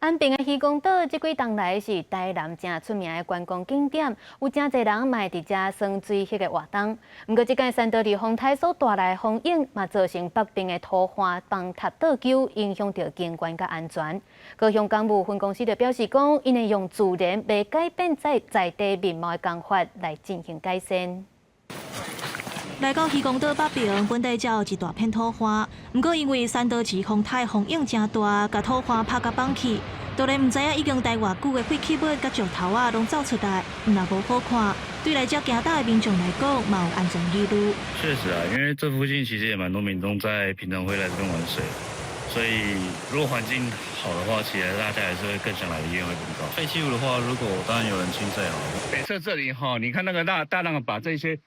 安平的漁公島，這幾冬來是台南誠出名的觀光景點，有誠濟人嘛會佇遮耍水彼个活動。毋過，這擺山多利風颱所帶來的風湧，嘛造成北爿的土岸崩塌倒勼，影響著景觀佮安全。高雄港務分公司就表示講，𪜶會用自然袂改變在在地面貌的工法來進行改善。來到漁公島北爿，本底才有一大片土岸，毋過因為山多士風颱風湧誠大，共土岸拍共崩去，當然毋知影已經待偌久的廢棄物佮石頭仔攏走出來，毋但無好看，對來遮行搭的民眾來講，嘛有安全疑慮。確實啊，因為這附近其實也蠻多民眾在平常會來這邊玩水，所以如果環境好的話，其實大家還是會更想來的意願會更高。廢棄物的話，如果當然有人清最好。北側這裡哈，你看那個大大浪把這些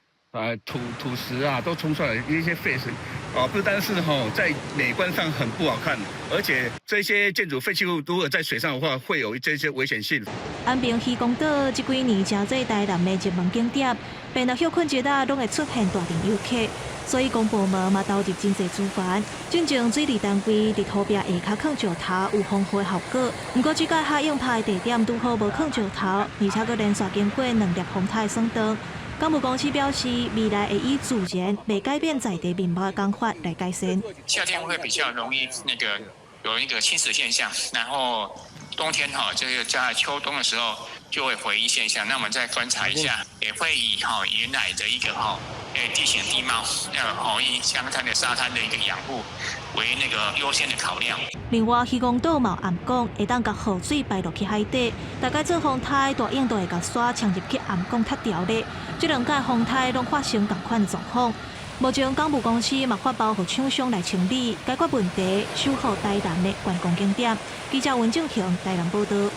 土石啊都沖出來，一些廢石，哦，不單是吼在美觀上很不好看，而且這些建築廢棄物如果在水上的話，會有這些危險性。安平漁公島這幾年成做台南的熱門景點，變到歇睏日仔攏會出現大量遊客，所以公部門嘛投入真濟資源。進前水利單位佇塗壁下跤囥石頭有防護效果，毋過這擺海湧拍的地點拄好無囥石頭，而且閣連續經過兩粒風颱損斷。港務公司表示，未來會以自然袂改變在地面貌的工法來改善。夏天會比較容易那個有一個侵蝕現象，然後冬天哈，就是在秋冬的時候就會回淤現象。那我們再觀察一下，也會以哈原來的一個哈地形地貌，要以相灘的沙灘的一個養護為那個優先的考量。另外，漁公島嘛有暗港，會當共河水排落去海底。大概做風颱大湧都會共沙沖入去暗港塌掉咧。這兩屆風颱攏發生仝款狀況。目前港務公司嘛發包予廠商來清理，解決問題，守護台南的觀光景點。記者溫正雄台南報導。